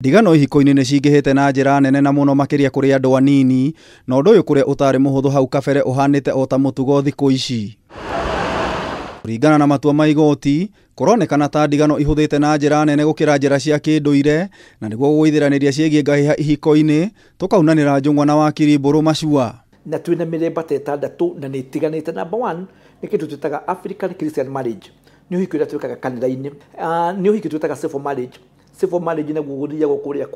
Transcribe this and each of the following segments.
Ndigano ihiko-inĩ nĩ cingĩhĩte na njĩra nene na mũno makĩria kũrĩ andũ anini, na ũndũ ũyũ kũrĩa ũtarĩ mũhũthũ hau kabere ũhanĩte o ta mũtugo thikũ ici. Kũringana na matua ma igoti, kũronekana ta ndigano ihũthĩte na njĩra nene gũkĩra njĩra cia kĩndũire, na nĩguo gũgũithĩranĩria ciĩgiĩ ngahĩha ihiko-inĩ, tũkaunanĩra njũng'wa na wakiri Mbũrũ Macua. Na twĩna mĩthemba ta ĩtandatũ na nĩ ĩtiganĩte. Number one nĩ kĩndũ twĩtaga African Christian marriage, nĩ ũhiki ũrĩa twĩkaga kanitha-inĩ. Nĩ ũhiki twĩtaga civil marriage. Civil marriage naguo gũthiagwo kũrĩa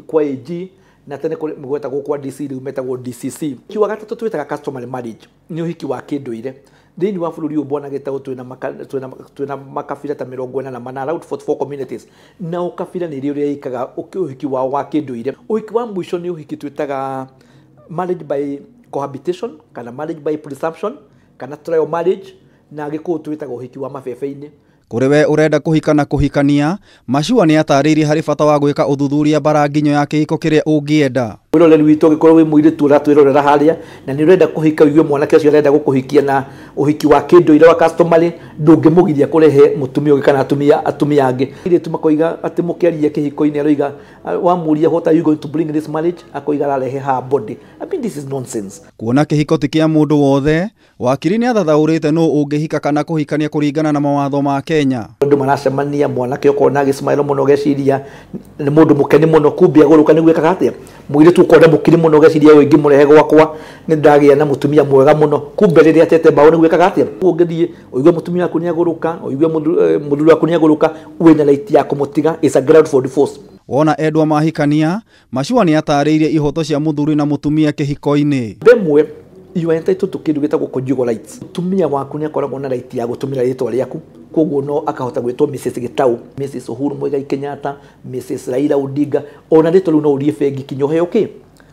kwa AG, na tene gwetagwo kwa DC, rĩu metagwo DCC. Ũhiki wa gatatũ twĩtaga customary marriage, nĩ ũhiki wa kĩndũire. Thĩinĩ wa bũrũri ũyũ bwana Gĩtaũ twĩna makabira ta 48, around 44 communities, na o kabira nĩ ĩrĩ ũrĩa ĩkaga ũhiki wao wa kĩndũire. Ũhiki wa mũico nĩ ũhiki twĩtaga marriage by cohabitation kana marriage by presumption kana trial marriage, na Gĩkũyũ twĩtaga ũhiki wa mabebe-inĩ. Kũrĩ we ũrenda kũhika na kũhikania, Macua nĩ atarĩirie harĩ bata wa gwĩka ũthuthuria mbara nginyo ya kĩhiko kĩrĩa ũngĩenda. Mwĩroreri witũ, ũngĩkorwo wĩ mũirĩtu ũratwĩrorera harĩa na nĩ ũrenda kũhika, ũigue mwanake ũcio arenda gũkũhikia na ũhiki wa kĩndũire wa customary, ndũngĩmũgiria kũrehe mũtumia ũngĩ kana atumia angĩ. Airĩtu makoiga atĩ mũkĩaria kĩhiko-inĩ aroiga, wamũria what are you going to bring in this marriage, akoiga ararehe her body. I mean, this is nonsense. Kuona kĩhiko ti kĩa mũndũ wothe, wakiri nĩ athathaũrĩte nũ ũngĩhika kana kũhikania kũringana na mawatho ma Kenya. Andũ maracemania, mwanake ũkona agĩsmile mũno ũgeciria nĩ mũndũ mũkeni mũno, kumbe agũrũka nĩguo ekaga atĩa. Mũirĩtu ũkona mũkiri mũno ũgeciria ũyũ ingĩmũrehe gwakwa nĩ ndagĩa na mũtumia mwega mũno, kumbe rĩrĩa atete mbaũ nĩguo ekaga atĩa. Ũngĩthiĩ ũigue mũtumia waku nĩ agũrũka, ũigue mũthuri waku nĩ agũrũka, wĩna right ya kũmũtiga, is a ground for divorce. Wona endwa mahikania, Macua nĩ atarĩirie ihoto cia mũthuri na mũtumia kĩhiko-inĩ. Rĩmwe you are entitled to kĩndũ gĩtagwo conjugal rights. Mũtumia waku nĩ akoragwo na right ya gũtũmĩra rĩtwa rĩaku, koguo no akahota gwĩtwo Mrs Gitau, Mrs Uhuru Muigai Kenyatta, Mrs Raila Odinga. Ona rĩtwa rĩu no ũthiĩ bengi kinya ũheo kĩ?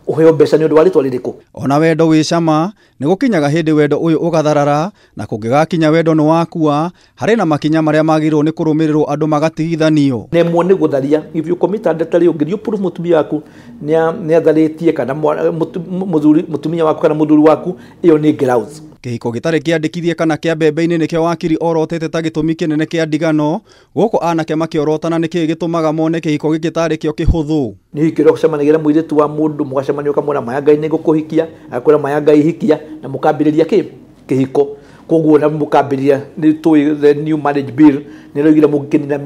Ũheo mbeca nĩ ũndũ wa rĩtwa rĩrĩkũ? Ona wendo wĩ cama, nĩ gũkinyaga hĩndĩ wendo ũyũ ũgatharara, na kũngĩgakinya wendo nĩ wakua, harĩ na makinya marĩa magĩrĩirwo nĩ kũrũmĩrĩrwo andũ magatigithanio. Nemwo nĩ gũtharia, if you commit adultery, ũngĩthiĩ ũprove mũtumia waku nĩ atharĩtie kana mũtumia waku kana mũthuri waku, ĩyo nĩ grounds. Kĩhiko gĩtarĩ kĩandĩkithie kana kĩa mbembe-inĩ nĩkĩo wakiri orotete ta gĩtũmi kĩnene kĩa ndigano, gũkũ anake makĩorotana nĩkĩĩ gĩtũmaga mone kĩhiko gĩkĩ tarĩ kĩo kĩhũthũ. Nĩ ũhiki ũrĩa ũcemanagia na mũirĩtu wa mũndũ, mũgacemania ũkamwĩra maya Ngai nĩ ngũkũhikia, agakwĩra maya Ngai hikia, na mũkambĩrĩria kĩ? Kĩhiko. Koguo na mũkambĩrĩria, nĩ tũĩ the new marriage bill nĩ ĩroigire mũngĩkinina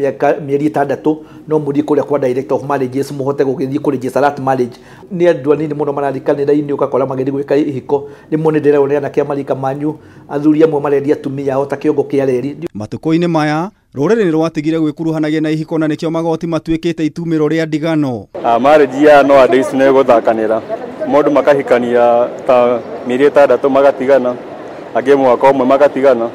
mĩeri 6 no mũthiĩ kũrĩa kwa director of marriages mũhote gũgĩthiĩ kũ register that marriage. Nĩ andũ anini mũno mararikanĩra-inĩ ũgakora magĩthiĩ gwĩka ihiko. Rĩmwe nĩ ndĩrerwo nĩ anake a marika manyu, athuri amwe marendia atumia ao ta kĩongo kĩa reri. Matukũ-inĩ maya, rũrĩrĩ nĩ rwatigire gwĩkuruhanagia na ihiko na nĩkĩo magoti matuĩkĩte itumĩro rĩa ndigano. Marriage ya nowadays nĩ gũthakanĩra, mũndũ makahikania ta mĩeri 6 magatigana, angĩ mwaka ũmwe magatigana,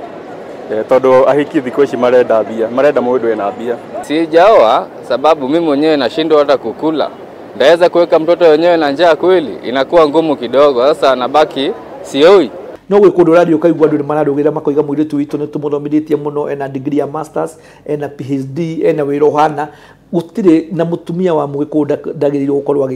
tondũ ahiki thikũ ici marenda mbia, marenda mũndũ ena mbia. Sijaoa sababu mimi mwenyewe nashindwa hata kukula. Ndaweza kuweka mtoto wenyewe na njaa kweli? Inakuwa ngumu kidogo. Sasa nabaki sioi. No gwĩ kũndũ ũrathiĩ ũkaigua andũ nĩ mararũgĩra makoiga mũirĩtu witũ nĩ tũmũthomithĩtie mũno, ena degree ya masters, ena PhD, ena wĩra ũhana. Gũtirĩ na mũtumia wa mũgĩkũyũ ndagĩrĩirwo gũkorwo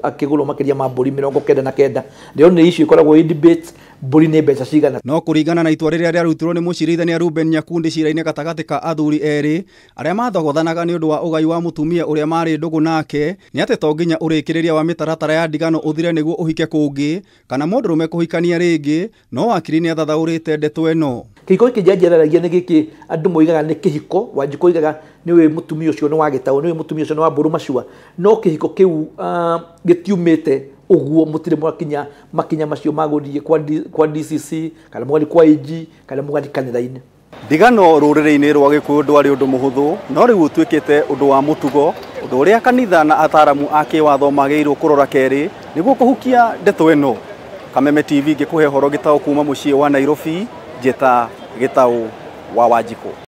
akĩgũrwo makĩria ma mbũri 99. Rĩo nĩ issue ĩkoragwo ĩ debate, mbũri nĩ mbeca cigana. No kũringana na itua rĩrĩa rĩarutirwo nĩ mũcirithania Ruben Nyakundi cira-inĩ gatagatĩ ka athuri erĩ arĩa mathogothanaga nĩ ũndũ wa ũgai wa mũtumia ũrĩa marĩ ndũgũ nake, nĩ atĩ to nginya ũrĩkĩrĩria wa mĩtaratara ya ndigano ũthire nĩguo ũhike kũngĩ kana mũndũrũme kũhikania rĩngĩ, no wakiri nĩ athathaũrĩte ndeto ĩno. Kĩhiko gĩkĩ njanjaragia nĩ gĩkĩ andũ moigaga nĩ kĩhiko, Wanjikũ oigaga nĩwe mũtumia ũcio nĩ wa Gĩtaũ, nĩwe mũtumia ũcio nĩ wa Mbũrũ Macua, no kĩhiko kĩu gĩtiumĩte ũguo, mũtirĩ mwakinya makinya macio ma gũthiĩ kwa DCC kana mũgathiĩ kwa AG kana mũgathiĩ kanitha-inĩ. Ndigano rũrĩrĩ-inĩ rwa Gĩkũyũ ndwarĩ ũndũ mũhũthũ, no rĩu ũtuĩkĩte ũndũ wa mũtugo, ũndũ ũrĩa kanitha na ataramu a kĩwatho magĩrĩirwo kũrora kerĩ nĩguo kũhukia ndeto ĩno. Kameme TV ngĩkũhe ũhoro Gĩtaũ kuma mũciĩ wa Nairobi, njĩta Gĩtaũ wa Wanjikũ.